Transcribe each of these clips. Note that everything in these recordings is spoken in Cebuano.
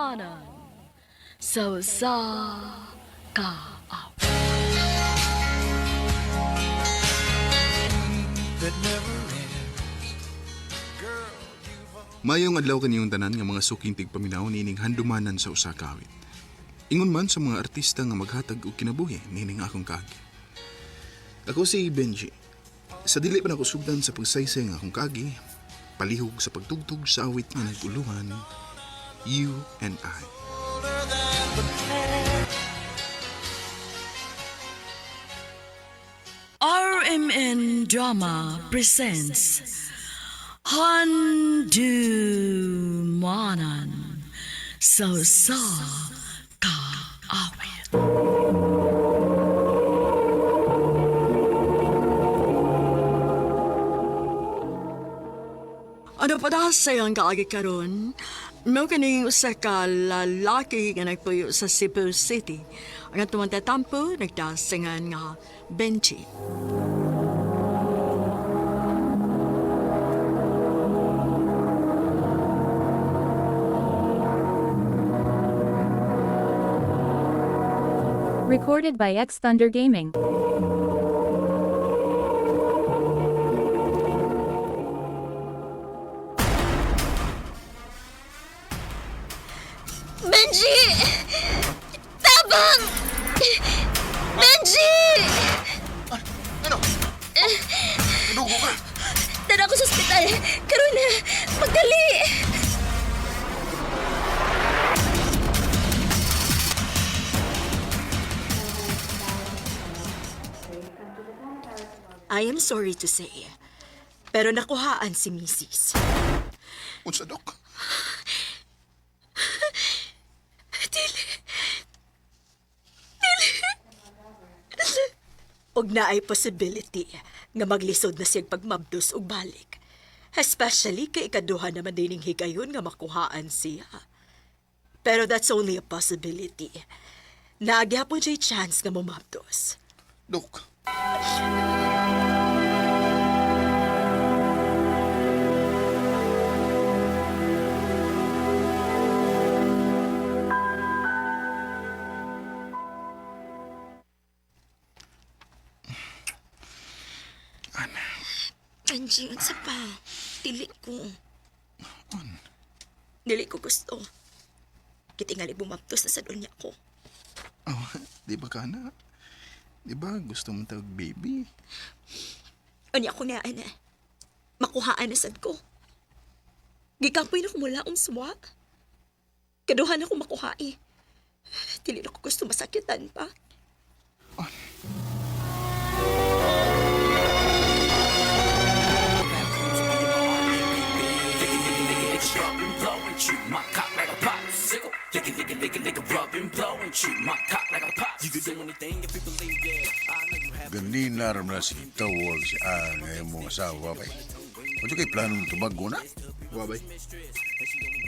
Handumanan sa usa ka awit. Mayong adlaw kaniyong tanan nga mga suking tigpaminaw niining handumanan sa usa ka awit. Ingon man sa mga artista nga maghatag og kinabuhi niining akong kaagi. Ako si Benji. Sa dili pa nako sugdan sa pagsaysay nga akong kaagi, palihog sa pagtugtog sa awit nga naguluhan, You and I. RMN Drama presents Handumanan sa usa ka awit. Ano pa da sa iyang kaagi karon? Mao kaning usa ka lalaki nga nagpuyo sa Cebu City. Ang atong tatampo nagdasingan nga Benji. Recorded by X Thunder Gaming. Benji! Tabang! Benji! Ano? Dugo ka! Tara ko sa ospital. Karon na. Magdali! I am sorry to say, pero nakuhaan si Mrs. Unsa, Dok? Dili. Dili. Og naay possibility nga maglisod na siyang pagmabdos og balik. Especially kay ikaduha naman dining higayon nga makuhaan siya. Pero that's only a possibility. Naagyapon siya'y chance nga mumabdos. Dok. Benji, unsa pa? Dili ko. Dili ko gusto. Kitingali bumabdos na sa dunya ko. Oh, di ba ka na? Di ba gusto mong tawag baby? Unya ko nga, ana. Makuhaan na sad ko. Gikapoy na ko mula umswa. Kaduhan ako makuha eh. Dili na ko gusto masakitan pa. Ganina ram na si tawag si Ann nga imong asawa bay. Unsa kay planong tubago na? Wa bay.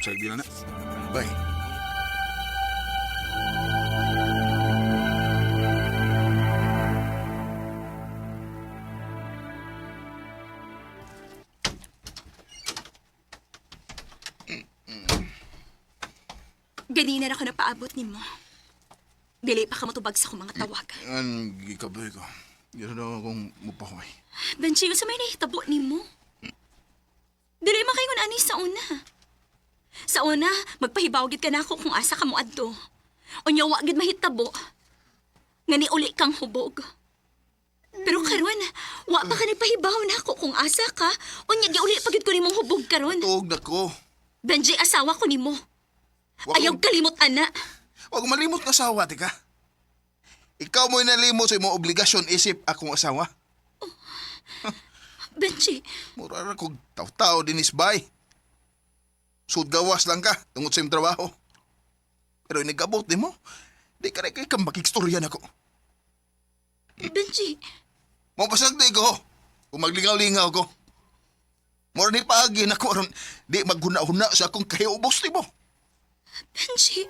Sa na na. Bay. Ganina na ako napaabot nimo. Dili pa ka matubag sa akong mga tawag. An gikaboy ko. Gano'n daw akong mupahoy. Benji, unsa may nahitabo nimo? Dili man kayo ani sa una. Sa una, magpahibaw gid ka nako kung asa ka mo adto. Unya wa gid mahitabo. Nga niuli kang hubog. Pero karon, wa pa ka nagpahibaw nako kung asa ka. Unya giuli pa gid ko nimong hubog karon. Tuog na ko. Benji, asawa ko nimo. Wa Ayaw kalimot ana. Wag malimot ng asawa, tika. Ikaw mo'y nalimot sa imong obligasyon isip akong asawa. Benji, Mura ra kog taw-tao dinis bay. Sudgawas lang ka tungod sa imong trabaho. Pero inigabot nimo, di ka rin kay kang makikstorya nako. Benji, Mapasag di ko. Kung maglingaw-lingaw ko. Mura ni paagi nako aron di maghuna-huna sa akong kahiubos nimo. Benji.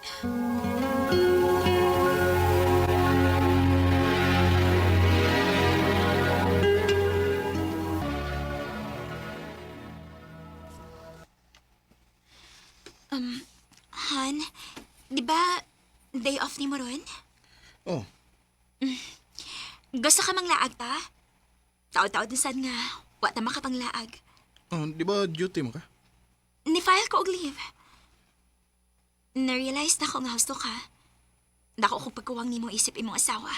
Han, di ba day off ni mo ron? Oh, Gusto ka manglaag ta? Taod-taod na sad nga, wa ta makapanglaag. oh, di ba duty mo ka? Ni-file ko og leave. Na-realize na ko nga husto ka. Dako ko pagkuwang nimo isip imong asawa.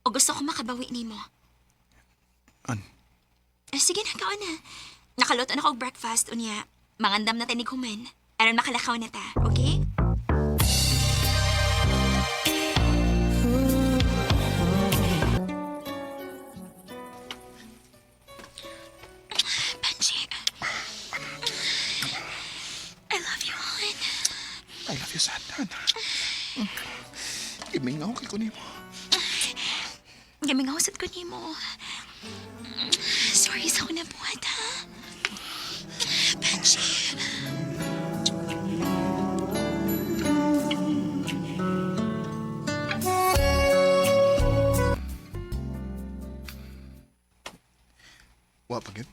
O gusto ko makabawi nimo. An? Eh, sige na, kaon na. Nakaluto na ko og breakfast, unya. Mangandam na tanig human. Aron makalakaw na ta, okay? Benji. I love you, hon. I love you, Santan. Imingaw kay ko nimo. Gaming ako ko nimo. Sorry sa akong nabuhat, ha? Benji. Wa pa gyud.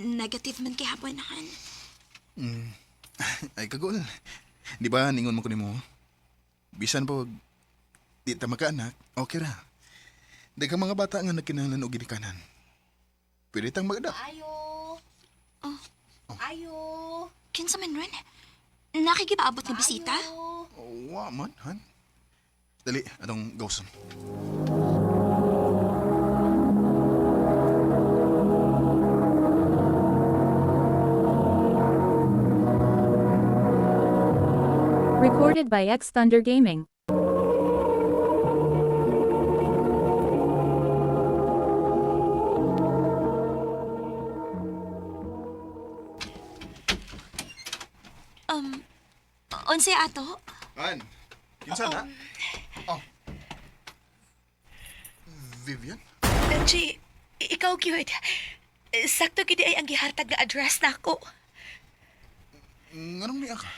Negative man gihapon, han. Ay kagol. Di ba ningon mo ko nimo? Bisan pa og di ta makaanak, okay ra. Daghang mga bata nga nagkinahanglan og ginikanan. Pwede tang mag-adapt. Ayo. Oh. Ayo. Kinsa man ron? Nakikipaabot ng bisita? Ayo. Wa man, han. Dali, atong gawson. Recorded by X Thunder Gaming. Um, unsay ato? Han, kinsa na? Oh. Vivian? Benji, ikaw gyud. Sakto gid ay ang gihatag nga address nako. Nganong niya ka?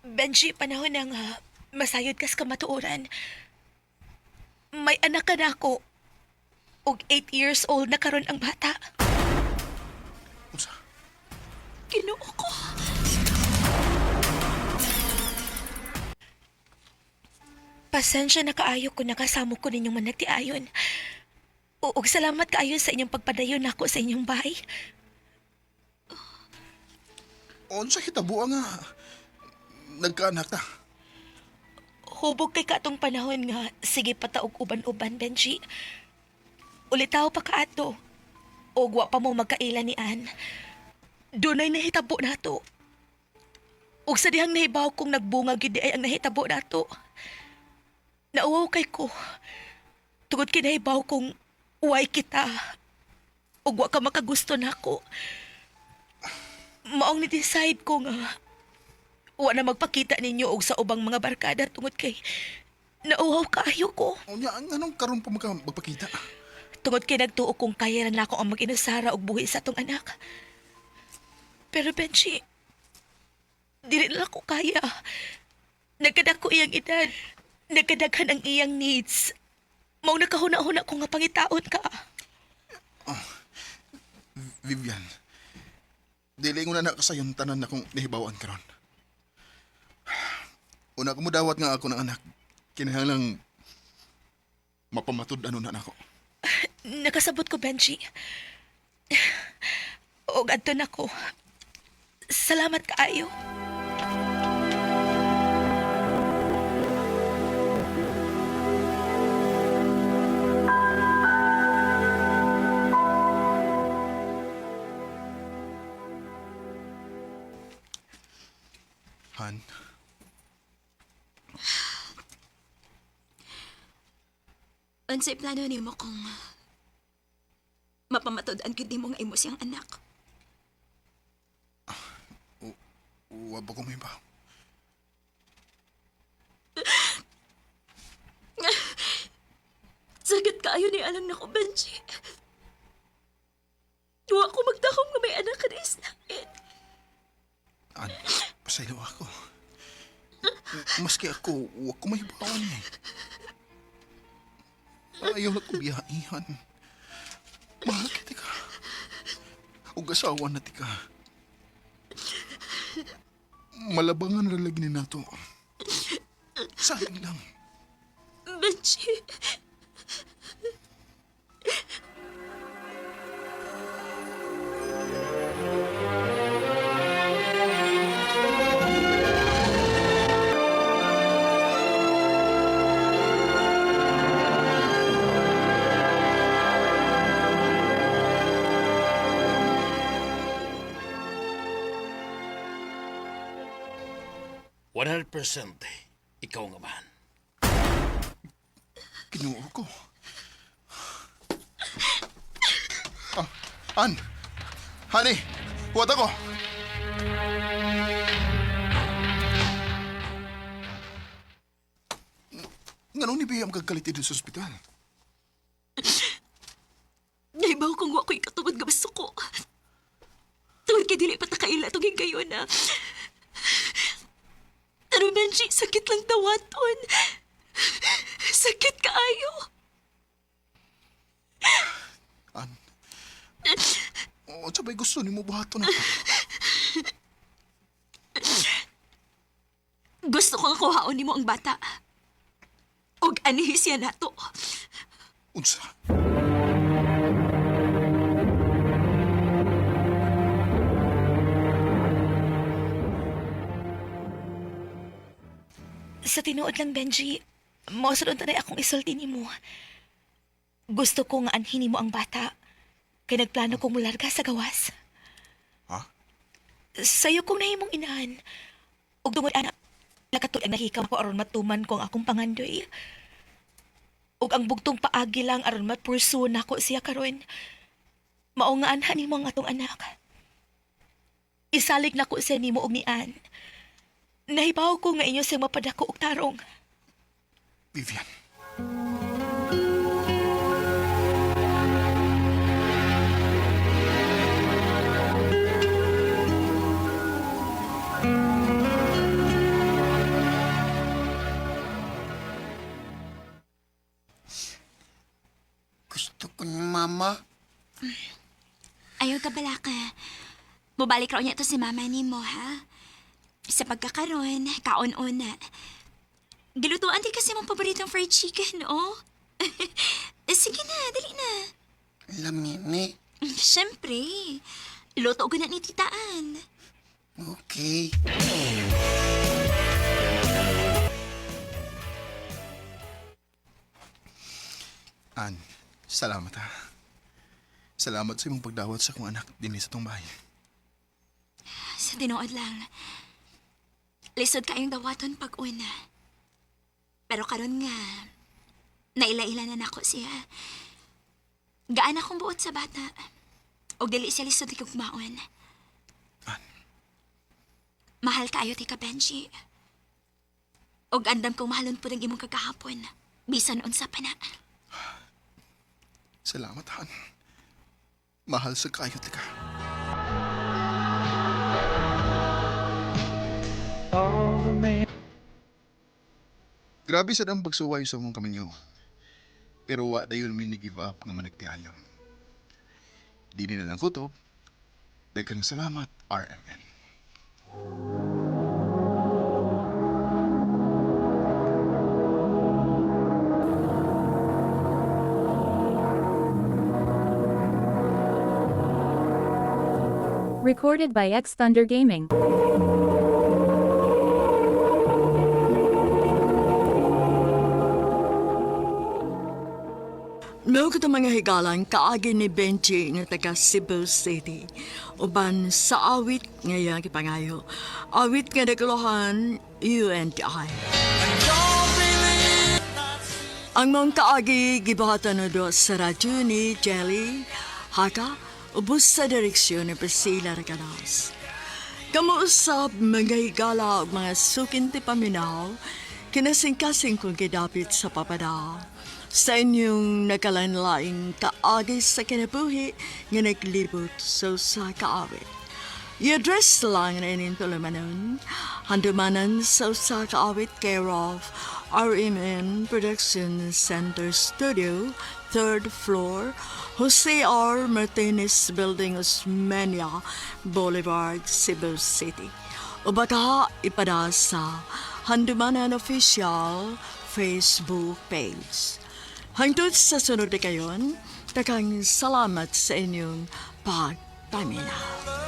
Benji, panahon na nga masayod kas kamatuoran. May anak ka na ako. Og 8 years old na karon ang bata. Unsa? Ginoo ko. Pasensya na kaayo ko nakasamo ko ninyong managtiayon. Ug salamat kaayo sa inyong pagpadayon nako sa inyong bahay. Unsa hitabo nga nagkaanak ta? Hubog kay katong panahon nga sige pataog uban-uban, Benji. Ulitaw pa kaato. Og wa pa mo magkaila ni Ann. Dunay nahitabo nato. Ug sa dihang nahibaw kong nagbunga gyud di ay ang nahitabo nato. Nauwaw kay ko. Tungod kay nahibaw kong uway kita. Ug wa ka makagusto nako. Maong ni-decide ko nga wa na magpakita ninyo og sa ubang mga barkada tungod kay nauhaw kaayo ko. Unya, nganong karon pa maka magpakita? Tungod kay nagtuo kong kaya na nako ang mag-inusara og buhi sa atong anak. Pero Benji, dili na ko kaya. Nagkadako iyang edad. Nagkadaghan ang iyang needs. Mao nakahuna-huna ko nga pangitaon ka. Vivian, dili ko na nakasayon tanan na kong nahibawan karon. Una ko mudawat nga ako ng anak, kinahanglang mapamatud ano na nako. Nakasabot ko, Benji. Og adto nako. Salamat kaayo. Han, Unsay plano nimo kung mapamatod-an gyud nimo nga imo siyang anak? wa ba ko may ba? Sakit kaayo ni alam nako, Benji. Wa ko magdakong nga may anak ka na islain. An, pasaylo ako. Maski ako, wa ko mahibawan eh. Ayaw na ko biyaihan. Mahal kita ka. Ug asawa na tika. Malabangan ra lagi ni nato. Sayang lang. Benji. Percent ikaw nga man. Kinuo ko. Ah, An! Honey! Huwat ako! Nganong ni Bea magkagalit dito sa ospital? Naibaw kong wa ko'y katungod nga masuko. Tungod kay dili pa ta kaila tong higayon na. Pero Benji, sakit lang dawaton. Sakit kaayo. An? O, sabay gusto ni mo buhaton ako. Gusto ko nga kuhaon nimo ang bata. Og anihi siya nato. Unsa? Sa tinuod lang, Benji, mao sa tanay akong isulti nimo. Gusto ko nga anhin nimo ang bata. Kay nagplano kong mularga sa gawas. Ha? Sayo kong nahimong inahan. Ug tungod ana, nakatuloy ang nahikaw ko aron matuman ko ang akong pangandoy. Ug ang bugtong paagi lang aron ma-pursue nako siya karon. Mao nga anhan nimo ang atong anak. Isalig nako siya nimo og ni Ann. Nahibaw ko nga inyo siyang mapadako og tarong. Vivian. Gusto ko ni mama. Ayaw ka balaka. Mubalik raw niya to si mama nimo, ha? Sa pagkakaroon, kaon-una. Gilutuan din kasi mong paboritong fried chicken, oh. Sige na, dali na. Lamini. Siyempre. Luto ko na ni Tita Ann. Okay. An, salamat ha. Salamat sa imong pagdawat sa akong anak dinhi sa tong bahay. Sa tinuod lang. Lisod kayong dawaton pag una. Pero karon nga, naila-ila na nako siya. Gaan akong buot sa bata. Og dili siya lisod ikugmaon. An, Mahal kaayo ti ka, Benji. Og andam kong mahalon po ng imong kagahapon. Bisan unsa pa na. salamat Han. Mahal sa kayot ka. Grabe sa ang pagsuway sa mong kaminyo. Pero wa dayon mi ni give up nga managtiayon. Di nila lang kutob. Daghang salamat, RMN. Recorded by X Thunder Gaming. Mao kato mga higalan kaagi ni Benji nga taga Cebu City. Uban sa awit nga iyang gipangayo. Awit nga naguluhan, you and I. Ang mga kaagi gibuhatan na do sa radyo ni Jelly Haka ubos sa direksyon ni Priscilla Recanas. Kamuusap mga higala ug mga sukin ti paminaw, kinasingkasing kong gidapit sa papada. Sa inyong nakalanlaing kaagi sa kinabuhi nga naglibot sa usa ka awit. I-address lang na ining tulumanon, handumanan sa usa ka awit care of RMN Production Center Studio, third floor, Jose R. Martinez Building, Osmeña Boulevard, Cebu City. O baka ipada sa Handumanan Official Facebook page. Hangtod sa sunod na kayon, takang salamat sa inyong pagpaminaw.